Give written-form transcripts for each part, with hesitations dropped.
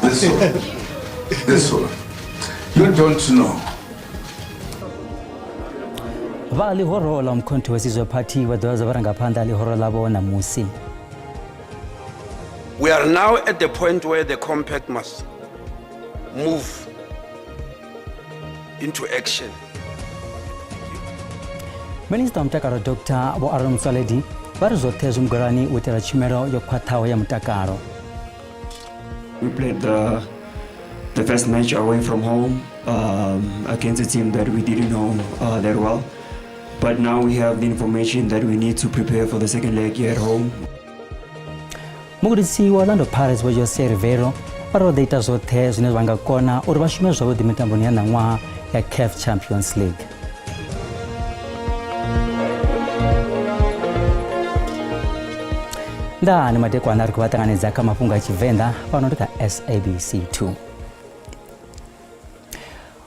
This one. This one. You don't know. Vha ḽihoro ḽa Umkhonto weSizwe Party vha ḓivhadza vharangaphanḓa ḽihoro ḽavho ṋamusi. We are now at the point where the compact must move into action. Minisiṱa wa mutakalo Dr Vho Aaron Motsoaledi vha ri zwoṱhe zwi mugalani u itela tshumelo yo khwaṱhaho ya mutakalo. We played the first match away from home against a team that we didn't know that well. But now we have the information that we need to prepare for the second leg here at home. Mugudisi wa Orlando Pirates Vho Jose Riveiro vha ri vha ḓo ita zwoṱhe zwine vha nga kona uri vha shume zwavhuḓi mitamboni ya ṋaṅwaha ya CAF Champions League. Ndaa ni madekwana ri khou vha ṱanganedza kha mafhungo a Tshivenḓa fhano ndi kha SABC 2.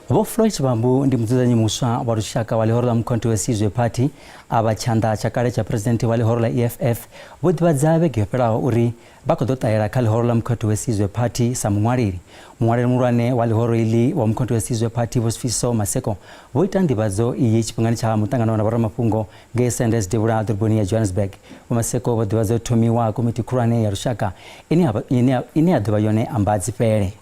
Vho Floyd Shivambu ndi mudzudzanyi muswa wa lushaka wa ḽihoro ḽa Mkhonto weSizwe Party a vha tshanḓa tsha kale tsha phuresidennde wa ḽihoro ḽa EFF vho ḓivhadza vhege yo fhelaho uri vha khou ḓo ṱahela kha ḽihoro ḽa Mkhonto weSizwe Party sa muṅwaleli. Muṅwaleli muhulwane wa ḽihoro iḽi wa Mkhonto weSizwe Party Vho Sifiso Maseko vho ita nḓivhadzo iyi tshifhingani tsha muṱangano na vhoramafhungo ngei Sandhurst devhula ḓoroboni ya Johannesburg. Vho Maseko vho ḓivhadza u thomiwa ha komiti khulwane ya lushaka ine ya ḓo vha yone ambadzifhele.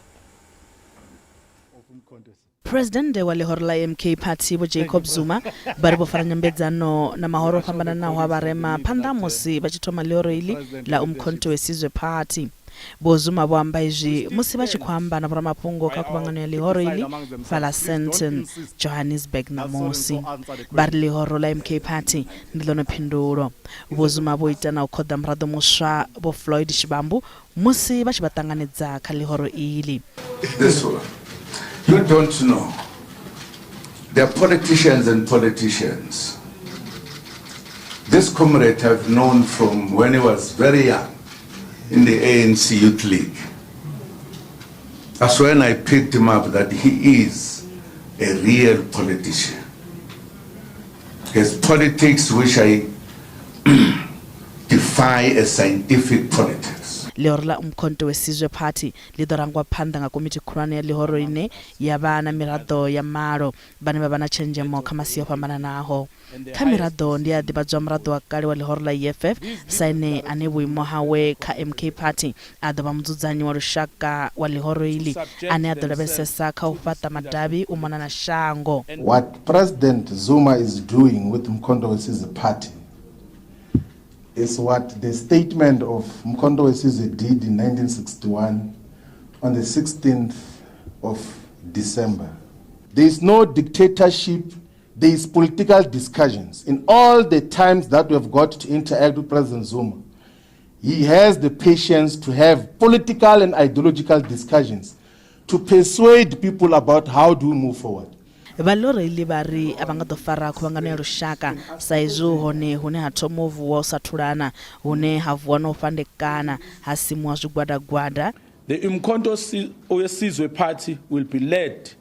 Phresidennde wa ḽihoro ḽa MK Party Vho Jacob Zuma vha ri vho fara nyambedzano na mahoro o fhambananaho a vharema phanḓa ha musi vha tshi thoma ḽihoro iḽi ḽa Umkhonto weSizwe Party. Vho Zuma vho amba izwi musi vha tshi khou amba na vhoramafhungo kha khuvhangano ya ḽihoro iḽi fhaḽa Sandton, Johannesburg ṋamusi. Vha ri ḽihoro ḽa MK Party ndi ḽone phindulo. Vho Zuma vho ita na u khoḓa muraḓo muswa Vho Floyd Shivambu musi vha tshi vha ṱanganedza kha ḽihoro iḽi. This one. You don't know. There are politicians and politicians. This comrade I've known from when he was very young in the ANC Youth League. That's when I picked him up that he is a real politician. His politics, which I defy as scientific politics. Ḽihoro ḽa Umkhonto weSizwe Party ḽi ḓo rangwa phanḓa nga komiti khulwane ya ḽihoro ine ya vha na miraḓo ya malo vhane vha vha na tshenzhemo kha masia o fhambananaho. Kha miraḓo ndi a ḓivhadzwa muraḓo wa kale wa ḽihoro ḽa EFF sa ene ane vhuimo hawe kha MK Party a ḓo vha mudzudzanyi wa lushaka wa ḽihoro iḽi ane a ḓo lavhelesesa kha u fhaṱa madavhi u mona na shango. What President Zuma is doing with Mkhonto weSizwe Party is what the statement of Mkhonto weSizwe did in 1961 on the 16th of December. There is no dictatorship, there is political discussions. In all the times that we have got to interact with President Zuma, he has the patience to have political and ideological discussions to persuade people about how do we move forward. Vha ḽoreili vha ri a vha nga ḓo fara khuvhangano ya lushaka sa izwi hu hone hune ha thoma u vuwa u sa thulana, hune ha vuwa na u fhandekana, ha simuwa zwigwadagwada. The Umkhonto weSizwe Party will be led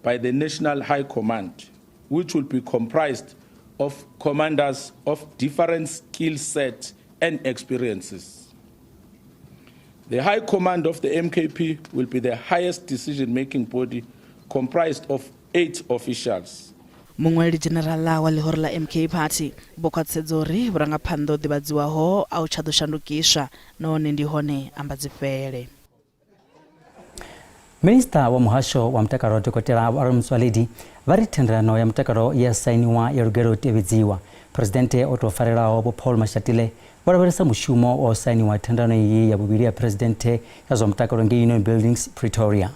by the National High Command, which will be comprised of commanders of different skill set and experiences. The High Command of the MKP will be the highest decision-making body comprised of 8 officials. Muṅwaleli dzhenerala wa ḽihoro ḽa MK Party vho khwaṱhisedza uri vhurangaphanḓa ho ḓivhadziwaho a hu tsha ḓo shandukiswa nahone ndi hone ambadzifhele. Minisiṱa wa muhasho wa mutakalo Dokotela Vho Aaron Motsoaledi vha ri thendelano ya mutakalo ye ya sainiwa yo lugela u tevhedziwa. Phresidennde o tou farelaho Vho Paul Mashatile vho lavhelesa mushumo wa u sainiwa thendelano iyi ya vhuvhili ya Phresidennde ya zwa mutakalo ngei Union Buildings, Pretoria.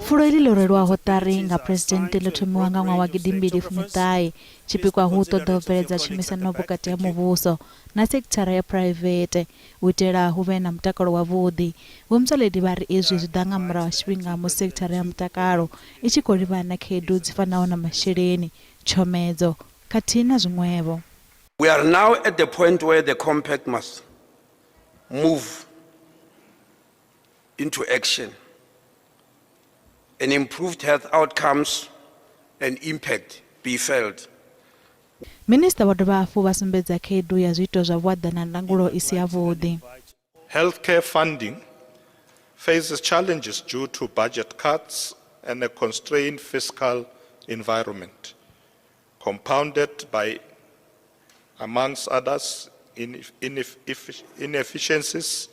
Fulo iḽi ḽo rwelwaho ṱari nga Phresidennde ḽo thomiwa nga ṅwaha wa gidimbili fumi-ṱahe. Tshipikwa hu u ṱoḓa u bveledza tshumisano vhukati ha muvhuso na sekithara ya phuraivethe u itela hu vhe na mutakalo wavhuḓi. Vho Motsoaledi vha ri izwi zwi ḓa nga murahu ha tshifhinga musi sekithara ya mutakalo i tshi khou livhana na khaedu dzi fanaho na masheleni, tshomedzo khathihi na zwiṅwevho. We are now at the point where the compact must move into action and improved health outcomes and impact be felt. Minisiṱa vho dovha hafhu vha sumbedza khaedu ya zwiito zwa vhuaḓa na ndangulo i si yavhuḓi. Healthcare funding. faces challenges due to budget cuts and a constrained fiscal environment, compounded by, amongst others, inefficiencies,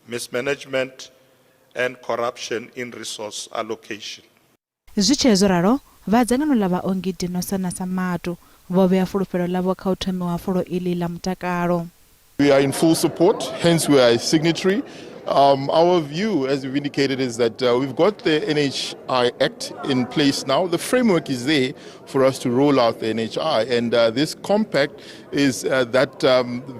mismanagement, and corruption in resource allocation. Zwi tshee zwo ralo, vha dzangano ḽa vhaongi Denosa na Samatu vho vhea fulufhelo ḽavho kha u thomiwa ha fulo iḽi ḽa mutakalo. We are in full support, hence we are a signatory. Our view, as we've indicated, is that we've got the NHI Act in place now. The framework is there for us to roll out the NHI, and this compact is that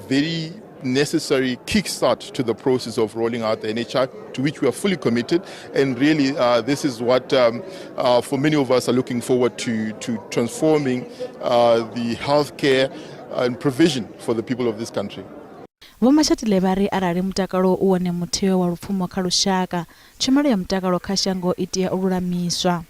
very necessary kickstart to the process of rolling out the NHI, to which we are fully committed. And really, this is what, for many of us, are looking forward to transforming the healthcare and provision for the people of this country. Vho Mashatile vha ri arali mutakalo u wone mutheo wa lupfumo kha lushaka, tshumelo ya mutakalo kha shango i tea u lulamiswa.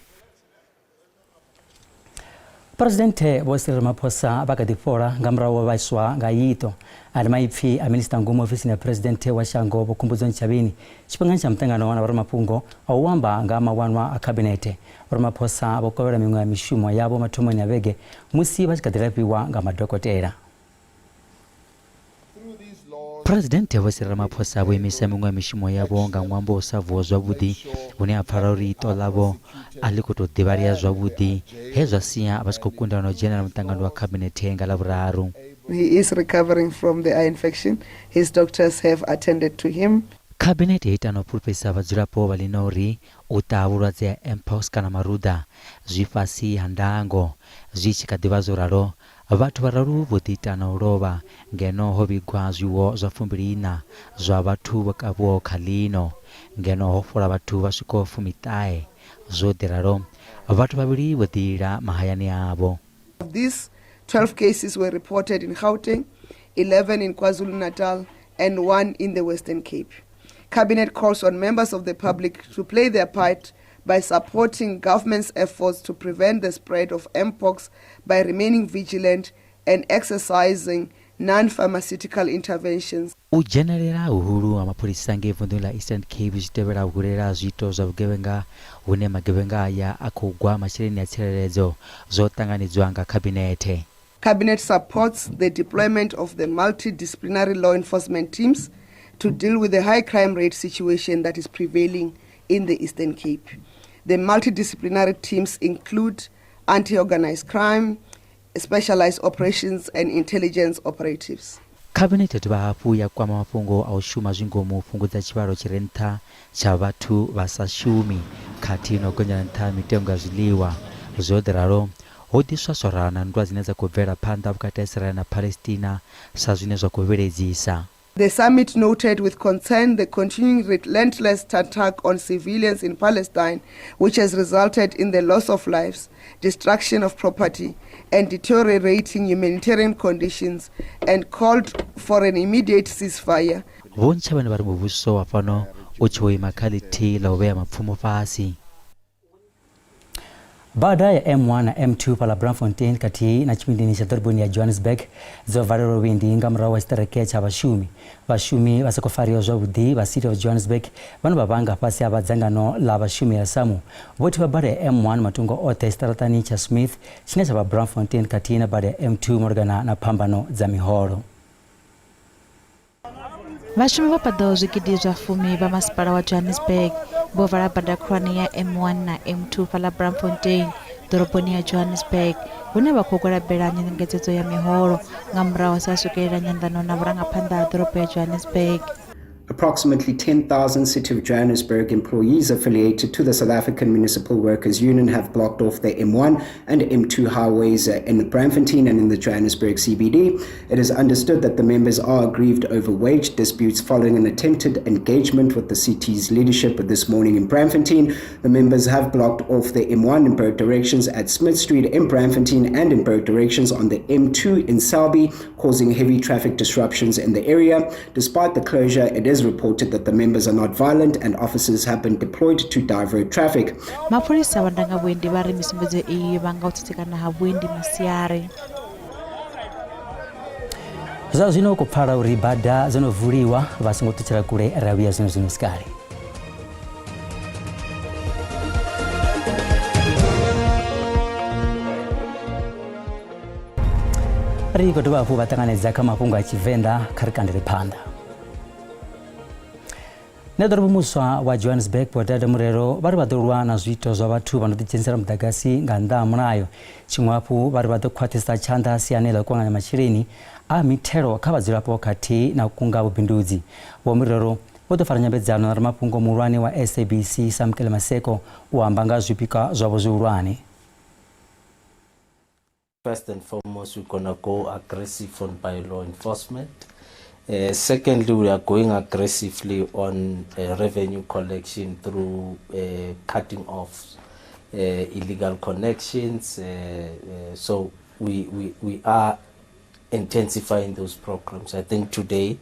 Phresidennde Vho Cyril Ramaphosa vha kha ḓi fhola nga murahu ha vhaiswa nga iṱo. A ndi maipfi a minisiṱa ngomu ofisini ya Phresidennde wa shango Vho Khumbudzo Ntshavheni tshifhingani tsha muṱangano na vhoramafhungo a u amba nga mawanwa a khabinethe. Vho Ramaphosa vho kovhela miṅwe ya mishumo yavho mathomoni a vhege musi vha tshi kha ḓi lafhiwa nga madokotela. Phresidennde Vho Cyril Ramaphosa vho imisa miṅwe ya mishumo yavho nga ṅwambo wa u sa vuwa zwavhuḓi hune ha pfala uri iṱo ḽavho a ḽi khou tou ḓivhalea zwavhuḓi he zwa sia vha si khou kundelwa na u dzhenela muṱangano wa khabinethe nga Ḽavhuraru. He is recovering from the eye infection. His doctors have attended to him. Khabinethe yo ita na u fhulufhedzisa vhadzulapo vha ḽino uri u ṱaha vhulwadze ha Mpox kana maruḓa zwi fhasi ha ndango. Zwi tshi kha ḓi vha zwo ralo, vhathu vhararu vho ḓi ita na u lovha ngeno ho vhigwa zwiwo zwa 14 zwa vhathu vho kavhiwaho kha ḽino, ngeno ho fhola vhathu vha swikaho 90. Zwo ḓi ralo, vhathu vhavhili vho ḓi ila mahayani avho. Of these, 12 cases were reported in Gauteng, 11 in KwaZulu-Natal and 1 in the Western Cape. Cabinet calls on members of the public to play their part by supporting government's efforts to prevent the spread of Mpox by remaining vigilant and exercising non-pharmaceutical interventions. U dzhenelela huhulu ha mapholisa ngei vunḓuni ḽa Eastern Cape zwi tevhela u hulela ha zwiito zwa vhugevhenga hune magevhenga aya a khou gwa masheleni a tsireledzo zwo ṱanganedzwa nga Khabinethe. Cabinet supports the deployment of the multidisciplinary law enforcement teams to deal with the high crime rate situation that is prevailing in the Eastern Cape. The multidisciplinary teams include anti-organized crime, specialized operations and intelligence operatives. Khabinethe yo dovha hafhu ya kwama mafhungo a u shuma zwi ngomu u fhungudza tshivhalo tshi re nṱha tsha vhathu vha sa shumi khathihi na u gonyela nṱha ha mitengo ya zwiḽiwa. Zwo ḓi ralo, ho ḓiswa swara na nndwa dzine dza khou bvela phanḓa vhukati ha Israel na Palestina sa zwine zwa khou vhiledzisa. The summit noted with concern the continuing relentless attack on civilians in Palestine, which has resulted in the loss of lives, destruction of property, and deteriorating humanitarian conditions, and called for an immediate ceasefire. Vho Ntshavheni vha ri muvhuso wa fhano u tshi vho ima kha ḽithihi ḽa u vhea mapfumo fhasi. Bada ya M1 na M2 fhaḽa Braamfontein khathihi na tshivhindini tsha ḓoroboni ya Johannesburg dzo valelwa luvhindi nga murahu ha tshiṱereke tsha vhashumi. Vhashumi vha sa khou fariwa zwavhuḓi vha City of Johannesburg vhane vha vha nga fhasi ha vha dzangano ḽa vhashumi ḽa SAMU vho thivha bada ya M1 matungo oṱhe tshiṱaraṱani tsha Smith tshine tsha vha Braamfontein khathihi na bada ya M2 malugana na phambano dza miholo. Vhashumi vha paḓaho zwigidi zwa fumi vha masipala wa Johannesburg vho vala bada khulwane ya M1 na M2 fhaḽa Braamfontein ḓoroboni ya Johannesburg hune vha khou gwalabela nyengedzedzo ya miholo nga murahu ha sa swikelela nyanḓano na vhurangaphanḓa ha ḓorobo ya Johannesburg. Approximately 10,000 City of Johannesburg employees affiliated to the South African Municipal Workers Union have blocked off the M1 and M2 highways in Braamfontein and in the Johannesburg CBD. It is understood that the members are aggrieved over wage disputes following an attempted engagement with the city's leadership this morning in Braamfontein. The members have blocked off the M1 in both directions at Smith Street in Braamfontein and in both directions on the M2 in Selby, causing heavy traffic disruptions in the area. Despite the closure, it is reported that the members are not violent and officers have been deployed to divert traffic. Mapholisa vha ndanga vhuendi vha ri misumbedzo iyi yo vhanga u tsitsikana ha vhuendi masiari. Zwa zwino u khou pfala uri bada dzo no vuliwa vha songo ṱutshela kule ra vhuya zwino zwino sikale. Ri khou dovha hafhu vha ṱanganedza kha mafhungo a Tshivenḓa kha ri kandele phanḓa. Ṋeḓorobo muswa wa Johannesburg Vho Dada Murero vha ri vha ḓo lwa na zwiito zwa vhathu vha no ḓidzhenisela muḓagasi nga nnḓa ha mulayo. Tshiṅwe hafhu vha ri vha ḓo khwaṱhisa tshanḓa siani ḽa u kuvhanganya masheleni a mithelo kha vhadzulapo khathihi na u kunga vhubindudzi. Vho Murero vho ḓo fara nyambedzano na ramafhungo muhulwane wa SABC Samkele Maseko u amba nga zwipikwa zwavho zwihulwane. First and foremost, we're going to go aggressive on bylaw enforcement. Secondly, we are going aggressively on revenue collection through cutting off illegal connections. So we are intensifying those programs. I think today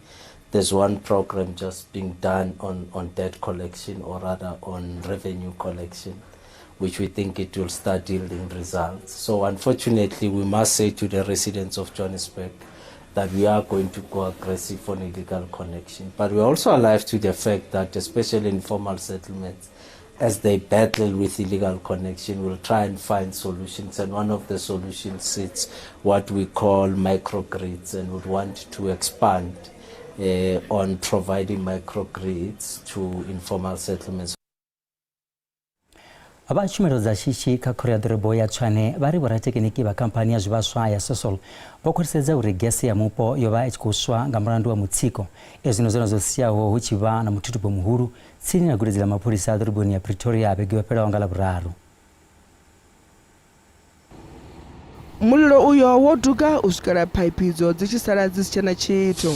there's one program just being done on debt collection, or rather on revenue collection, which we think it will start yielding results. So unfortunately, we must say to the residents of Johannesburg that we are going to go aggressive on illegal connection. But we're also alive to the fact that, especially in formal settlements, as they battle with illegal connection, we'll try and find solutions. And one of the solutions is what we call microgrids, and would want to expand on providing microgrids to informal settlements. Vha tshumelo dza shishi kha khoro ya ḓorobo ya Tshwane vha ri vhorathekiniki vha khamphani ya zwivhaswa ya Sasol vho khwaṱhisedza uri gese ya mupo yo vha i tshi khou swa nga mulandu wa mutsiko. Ezwi ndi zwone zwo siaho hu tshi vha na muthuthubo muhulu tsini na gudedzi ḽa mapholisa ḓoroboni ya Pretoria vhege yo fhelaho nga Ḽavhuraru. Mulilo uyo wo duga u swikela phaiphi idzo dzi tshi sala dzi si tshena tshithu.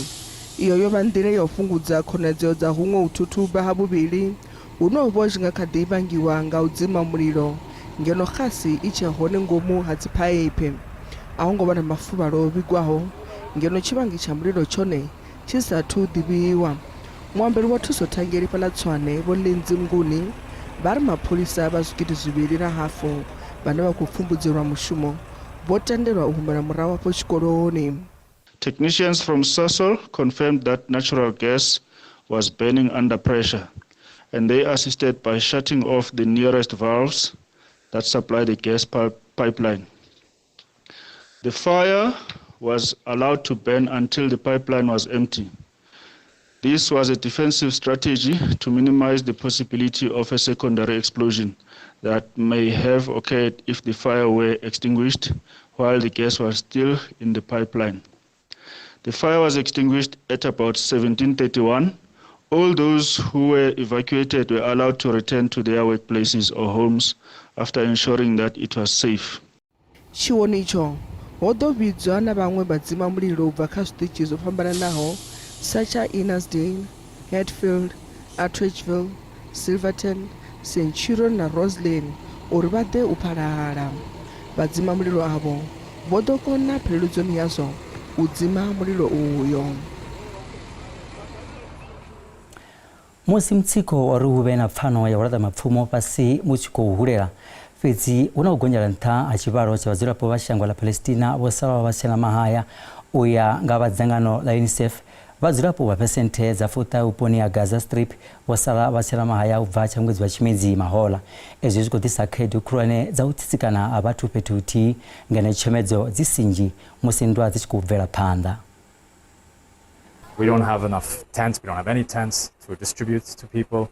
Iyo yo vha nḓila ya u fhungudza khonadzeo dza huṅwe u thuthuba ha vhuvhili hunovho zwi nga kha ḓi vhangiwa nga u dzima mulilo ngeno xasi i tshe hone ngomu ha dziphaiphi. A ho ngo vha na mafuvhalo o vhigwaho ngeno tshivhangi tsha mulilo tshone tshi sa athu ḓivhiwa. Muambeli wa thusothangeli fhaḽa Tshwane Vho Lindsay Mnguni vha ri mapholisa vha 2500 vhane vha khou pfumbudzelwa mushumo vho tendelwa u humela murahu afho tshikoloni. Technicians from Sasol confirmed that natural gas was burning under pressure, and they assisted by shutting off the nearest valves that supply the gas pipeline. The fire was allowed to burn until the pipeline was empty. This was a defensive strategy to minimize the possibility of a secondary explosion that may have occurred if the fire were extinguished while the gas was still in the pipeline. The fire was extinguished at about 17:31. All those who were evacuated were allowed to return to their workplaces or homes after ensuring that it was safe. Tshiwoni itsho ho ḓo vhidzwa na vhaṅwe vhadzimamulilo u bva kha zwiṱitshi zwo fhambananaho sa tsha Innisdale, Hatfield, Atteridgeville, Silverton, Centurion na Rosslyn uri vha ḓe u phalala. Vhadzimamulilo avho vho ḓo kona pheleludzoni yazwo u dzima mulilo uyo. Musi mutsiko wa uri hu vhe na pfano ya u laṱa mapfumo fhasi mu tshi khou hulela, fhedzi hu na u gonyela nṱha ha tshivhalo tsha vhadzulapo vha shango ḽa Palestina vho salaho vha si tshena mahaya. U ya nga vha dzangano ḽa UNICEF, vhadzulapo vha phesenthe dza fuṱahe vhuponi ha Gaza Strip vho sala vha si tshena mahaya u bva tsha ṅwedzi wa Tshimedzi mahoḽa. Ezwi zwi khou ḓisa khaedu khulwane dza u tsitsikana ha vhathu fhethu huthihi ngeno tshomedzo dzi si nnzhi musi nndwa dzi tshi khou bvela phanḓa. We don't have enough tents, we don't have any tents to distribute to people.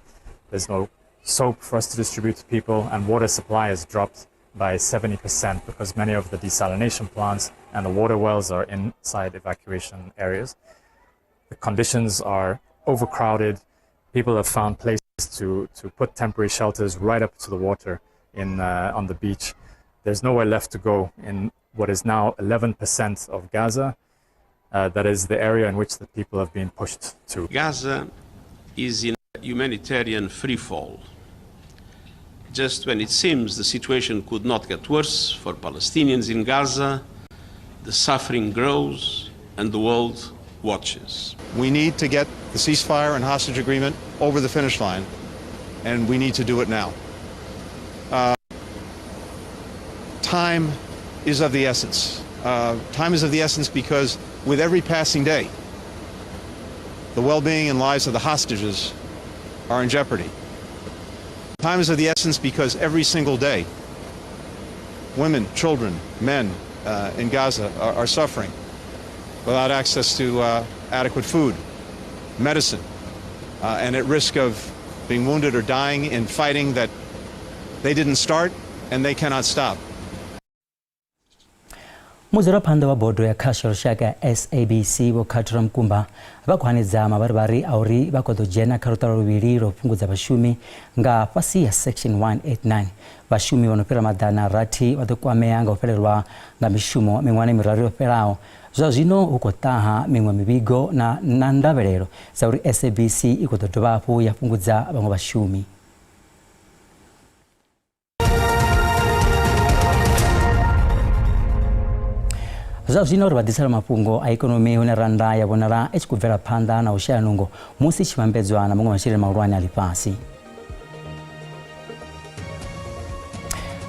There's no soap for us to distribute to people, and water supply has dropped by 70% because many of the desalination plants and the water wells are inside evacuation areas. The conditions are overcrowded. People have found places to put temporary shelters right up to the water on the beach. There's nowhere left to go in what is now 11% of Gaza. That is the area in which the people have been pushed to. Gaza is in humanitarian freefall. Just when it seems the situation could not get worse for Palestinians in Gaza, the suffering grows and the world watches. We need to get the ceasefire and hostage agreement over the finish line, and we need to do it now. Time is of the essence. Time is of the essence because with every passing day, the well-being and lives of the hostages are in jeopardy. Time is of the essence because every single day, women, children, men in Gaza are suffering. without access to adequate food, medicine, and at risk of being wounded or dying in fighting that they didn't start and they cannot stop. Mudzulaphanḓa wa bodo ya khasho ya lushaka ya SABC Vho Khathu Ramukumba vha khou hanedza mavharivhari a uri vha khou ḓo dzhena kha luṱa lwa luvhili lwa u fhungudza vhashumi nga fhasi ha Section 189. Vhashumi vha no fhira 600 vha ḓo kwamea nga u fhelelwa nga mishumo miṅwahani miraru yo fhelaho. Zwa zwino hu khou ṱaha miṅwe mivhigo na na ndavhelelo dza uri SABC i khou ḓo dovha hafhu ya fhungudza vhaṅwe vhashumi. Zwa zwino ri vha ḓisela mafhungo a ikonomi hune rannda ya vhonala i tshi khou bvela phanḓa na u shaya nungo musi i tshi vhambedzwa na maṅwe masheleni mahulwane a ḽifhasi.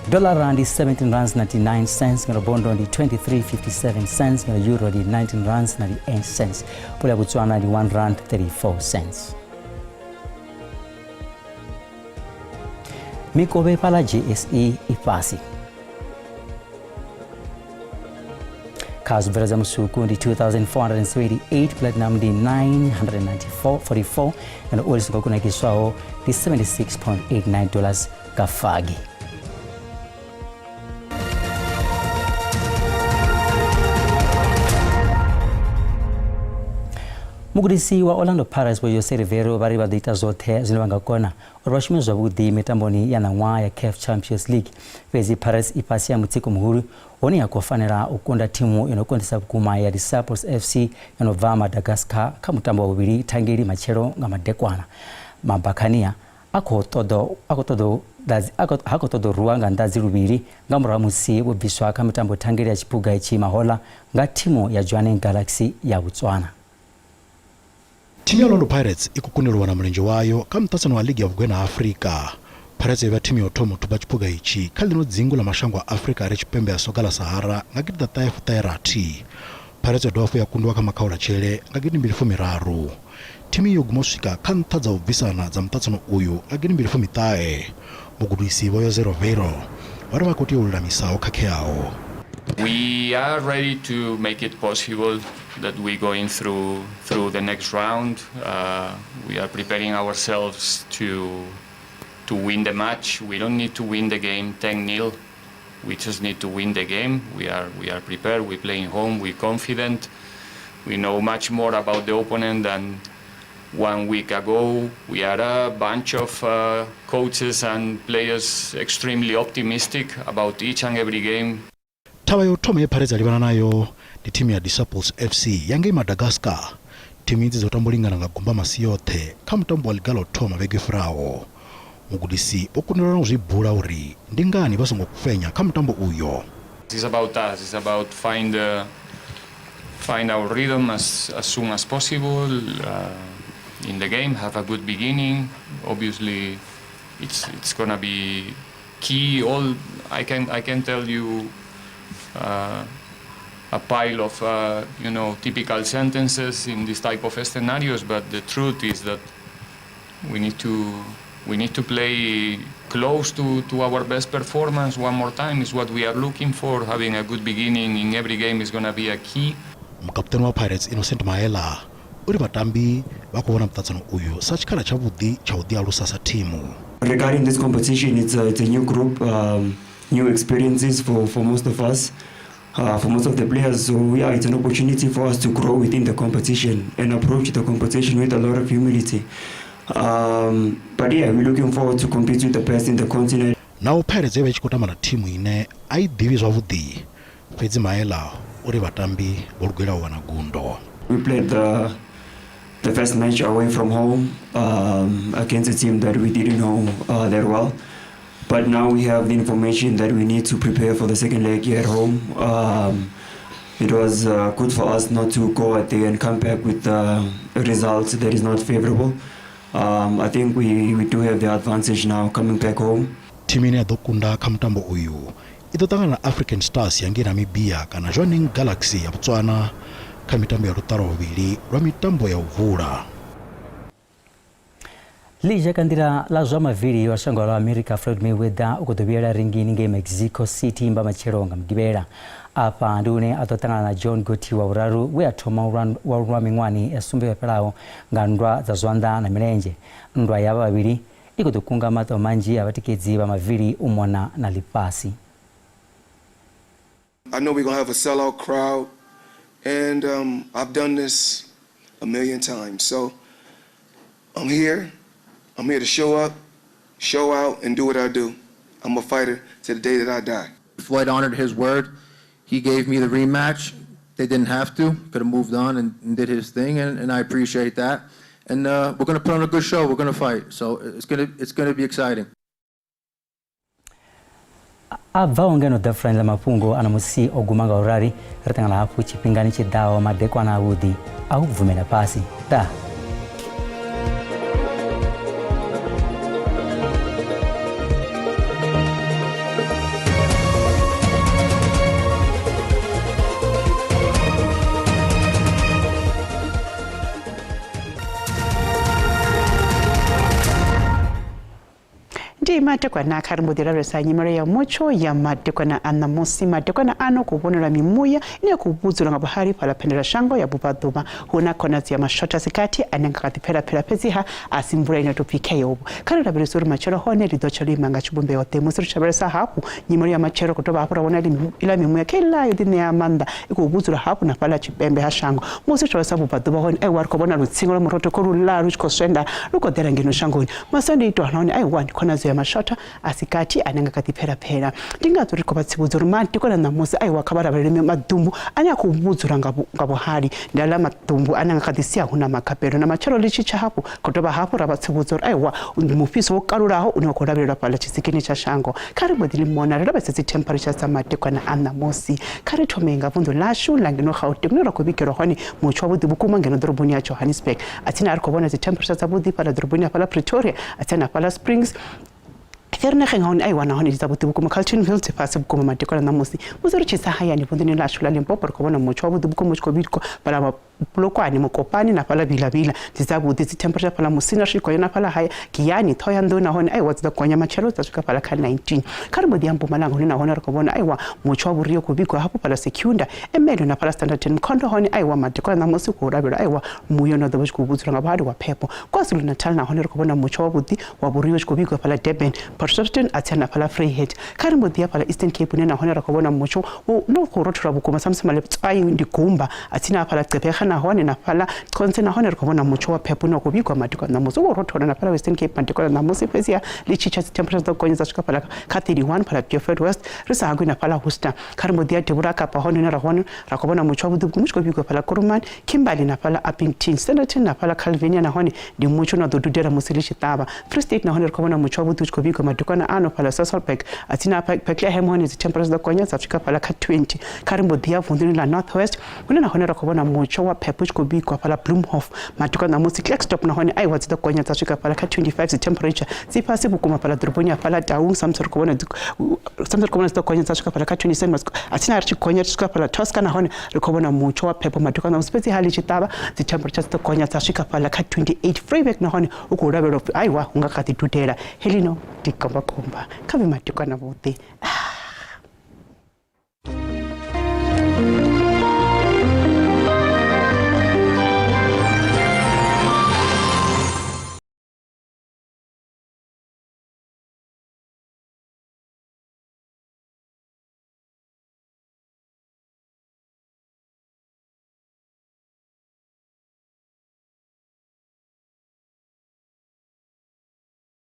Dollara ndi 17 rands 99 cents, ngeno bondo ndi 23.57 cents, ngeno euro ndi 19 rands 98 cents, pula ya Botswana ndi 1 rand 34 cents. Mikovhe fhaḽa JSE i fhasi. Kha zwibveledzwa musuku ndi 2478, platinum ndi 994.44, ngeno oil songo kunakiswaho ndi 76.89 dollars nga fagi. Mugudisi wa Orlando Pirates Vho Jose Riveiro vha ri vha ḓo ita zwoṱhe zwine vha nga kona uri vha shume zwavhuḓi mitamboni ya ṋaṅwaha ya CAF Champions League. Fhedzi Pirates i fhasi ha mutsiko muhulu hone ya khou fanela u kunda thimu yo no konḓisa vhukuma ya Disciples FC yo no bva Madagascar kha mutambo wa vhuvhili thangeli matshelo nga madekwana. Mabakhania a khou ṱoḓa a khou ṱoḓa ha khou ṱoḓa u rwiwa nga nḓadzi luvhili nga murahu ha musi vho bviswa kha mitambo thangeli ya tshiphuga itshi mahoḽa nga thimu ya Jwaneng Galaxy ya Botswana. Thimu ya Orlando Pirates i khou kundelwa u wana mulenzhe wayo kha muṱaṱisano wa ligi ya vhugwena ha Afrika. Pirates yo vha thimu ya u thoma u thuba tshiphuga itshi kha ḽino dzingu ḽa mashango a Afrika a re tshipembe ha soga ḽa Sahara nga gidiḓaṱahe fuṱahe rathi. Pirates yo dovha hafhu ya kundiwa kha makhaulatshele nga gidimbili fumi-raru. Thimu iyi yo guma u swika kha nṱha dza u bvisana dza muṱaṱisano uyu nga gidimbili fumi-ṱahe. Mugudisi Vho Jose Roveiro vha ri vha khou tea u lulamisa ho khakheaho. We are ready to make it possible that we going through through the next round. We are preparing ourselves to to win the match. We don't need to win the game 10-0. We just need to win the game. We are we are prepared. We playing home. We're confident. We know much more about the opponent than 1 week ago. We are a bunch of coaches and players extremely optimistic about each and every game. Thavha ya u thoma ye Pirates ya livhana nayo ndi thimu ya Disciples FC ya ngei Madagascar. Thimu idzi dzo tamba u lingana nga gumba masiyoṱhe kha mutambo wa ḽiga ḽa u thoma vhege i fhiraho. Mugudisi vho kundelwa na u zwi bula uri ndi ngani vha songo fenya kha mutambo uyo. It's about us, it's about find the, find our rhythm as, as soon as possible in the game, have a good beginning. Obviously it's, it's gonna be key. All I can, I can tell you a pile of you know, typical sentences in this type of scenarios, but the truth is that we need to, we need to play close to, to our best performance one more time is what we are looking for. Having a good beginning in every game is going to be a key. Mukaputeni wa Pirates Innocent Maela u ri vhatambi vha khou vhona muṱaṱisano uyu sa tshikhala tshavhuḓi tsha u ḓialusa sa thimu. Regarding this competition, it's a, it's a new group, new experiences for, for most of us, for most of the players. So yeah, it's an opportunity for us to grow within the competition and approach the competition with a lot of humility. But yeah, we're looking forward to compete with the best in the continent. Naho Pirates yo vha i tshi khou tamba na thimu ine a i ḓivhi zwavhuḓi, fhedzi Maela u ri vhatambi vho lugela u wana gundo. We played the, the first match away from home against a team that we didn't know that well. But now we have the information that we need to prepare for the second leg here at home. It was good for us not to go out there and come back with a result that is not favorable. I think we, we do have the advantage now coming back home. Thimu ine ya ḓo kunda kha mutambo uyu i ḓo ṱangana na African Stars ya ngei Namibia kana Jwaneng Galaxy ya Botswana kha mitambo ya luṱa lwa vhuvhili lwa mitambo ya u vula. Ḽizhakanḓila ḽa zwa mavili wa shango ḽa Amerika Floyd Mayweather u khou ḓo vhuyela ringini ngei Mexico City mba matshelo nga Mugivhela. Afha ndi hune a ḓo ṱangana na John Gotti wa vhuraru we a thoma u lwa miṅwahani ya sumbe yo fhelaho nga nndwa dza zwanḓa na milenzhe. Nndwa ya avha vhavhili i khou ḓo kunga maṱo manzhi a vhatikedzi vha mavili u mona na ḽifhasi. I know we're gonna have a sellout crowd, and I've done this a million times. So I'm here. I'm here to show up, show out, and do what I do. I'm a fighter to the day that I die. Floyd honored his word. He gave me the rematch. They didn't have to. Could have moved on and did his thing, and I appreciate that. And we're going to put on a good show. We're going to fight. So it's gonna be exciting. A bvaho ngeno ḓafulani ḽa mafhungo a ṋamusi o guma nga u rali ri ṱangana hafhu tshifhingani tshi ḓaho madekwana avhuḓi a u bvumela fhasi ndaa. Ndi madekwana kha ri mbo ḓi lavhelesa nyimelo ya mutsho ya madekwana a ṋamusi. Madekwana ano khou vhonala mimuya ine ya khou vhudzula nga vhuhali fhaḽa phendelashango ya vhubvaḓuvha. Hu na khonadzeo ya mashotha sikati ane nga kha ḓi pfela-phela, fhedziha a si mvula ine ya tou pfi kheyovo. Kha ri lavhelese uri matshelo hone ḽi ḓo tsha ḽo ima nga tshivhumbeo ḓe. Musi ri tshi lavhelesa hafhu nyimelo ya matshelo, ri khou dovha hafhu ra vhona iḽa mimuya kha iḽa yo ḓiṋea maanḓa i khou vhudzula hafhu na fhaḽa tshipembe ha shango. Musi ri tshi lavhelesa vhubvaḓuvha hone, aiwa ri khou vhona lutsinga lwa murotho kholuḽa lu tshi khou swenda lu khou ḓela ngeno shangoni. Masiandoitwa nahone aiwa ndi khonadzeo ya mashotha a si gathi ane a nga kha ḓi phela-phela. Ndi ngazwo ri khou vha tsivhudza uri madekwana ṋamusi aiwa kha vha lavhelele maḓumbu ane a khou vhudzula nga vhuhali. Ndi aḽa maḓumbu ane a nga kha ḓi sia hu na magabelo. Na matshelo ḽi tshi tsha hafhu, khou dovha hafhu ra vha tsivhudza uri aiwa ndi mufhiso wo kalulaho une wa khou lavhelelwa fhaḽa tshisikini tsha shango. Kha ri mbo ḓi ḽi mona ri lavhelese dzi temperature dza madekwana a ṋamusi. Kha ri thome nga vunḓu ḽashu ḽa ngeno Gauteng hune ra khou vhigelwa hone mutsho wavhuḓi vhukuma ngeno ḓoroboni ya Johannesburg. A tsini a ri khou vhona dzi temperature dzavhuḓi fhaḽa ḓoroboni ya fhaḽa Pretoria, a tsini na fhaḽa Springs. Vereeniging hone aiwa nahone ndi dzavhuḓi vhukuma. Carltonville dzi fhasi vhukuma madekwana ṋamusi. Musi ri tshi tsa hayani vunḓuni ḽashu ḽa Limpopo ri khou vhona mutsho wavhuḓi vhukuma u tshi khou vhigwa fhaḽa Polokwane, Mokopane na fhaḽa Vila-Vila. Ndi dzavhuḓi dzi temperature fhaḽa Musina ri tshi gonya na fhaḽa haya Giyani, Ṱhohoyanḓou nahone aiwa dzi ḓo gonya matshelo dza swika fhaḽa kha 19. Kha ri mbo ḓi ya Mpumalanga hune nahone ri khou vhona aiwa mutsho wa vhuria u khou vhigwa hafhu fhaḽa Secunda, Ermelo na fhaḽa Standerton. Mkhondo hone aiwa madekwana ṋamusi u khou lavhelwa aiwa muya une wa ḓo vha u tshi khou vhudzula nga vhuhali wa phepho. KwaZulu-Natal nahone ri khou vhona mutsho wavhuḓi wa vhuria u tshi khou vhigwa fhaḽa Durban, Port Shepstone a tsini na fhaḽa Vryheid. Kha ri mbo ḓi ya fhaḽa Eastern Cape hune nahone ra khou vhona mutsho une wa khou rothola vhukuma samusi Maletswai ndi gumba a tsini na fhaḽa Gqeberha nahone na fhaḽa Qonce nahone ri khou vhona mutsho wa phepho une wa khou vhigwa madekwana ṋamusi u khou rothola na fhaḽa Western Cape madekwana ṋamusi fhedziha ḽi tshi tsha dzi temperature dzi ḓo gonya dza swika fhaḽa kha 31 fhaḽa Beaufort West ri sa hangwi na fhaḽa Worcester. Kha ri mbo ḓi ya Devhula Kapa hone hune ra hone ra khou vhona mutsho wavhuḓi vhukuma u tshi khou vhigwa fhaḽa Kuruman, Kimberley na fhaḽa Upington, Standerton na fhaḽa Calvinia nahone ndi mutsho une wa ḓo dudela musi ḽi tshi ṱavha. Free State nahone ri khou vhona mutsho wavhuḓi u tshi khou vhigwa madekwana ano fhaḽa Sasolburg a tsini ha Bethlehem hone dzi temperature dzi ḓo gonya dza swika fhaḽa kha 20. Kha ri mbo ḓi ya vunḓuni ḽa North West hune nahone ra khou vhona mutsho wa phepho u tshi khou vhigwa fhaḽa Bloemhof madekwana ṋamusi. Klerksdorp nahone aiwa dzi ḓo gonya dza swika fhaḽa kha 25 dzi temperature dzi fhasi vhukuma fhaḽa ḓoroboni ya fhaḽa Taung samusi ri khou vhona samusi ri khou vhona dzi ḓo gonya dza swika fhaḽa kha 27 a tsini ri tshi gonya ri tshi swika fhaḽa Tosca nahone ri khou vhona mutsho wa phepho madekwana ṋamusi fhedzi ha ḽi tshi ṱavha dzi temperature dzi ḓo gonya dza swika fhaḽa kha 28. Vryburg nahone u khou lavhelelwa upfhi aiwa hu nga kha ḓi dudela. Heḽino ndi kombakomba kha vhe madekwana vhuḓi.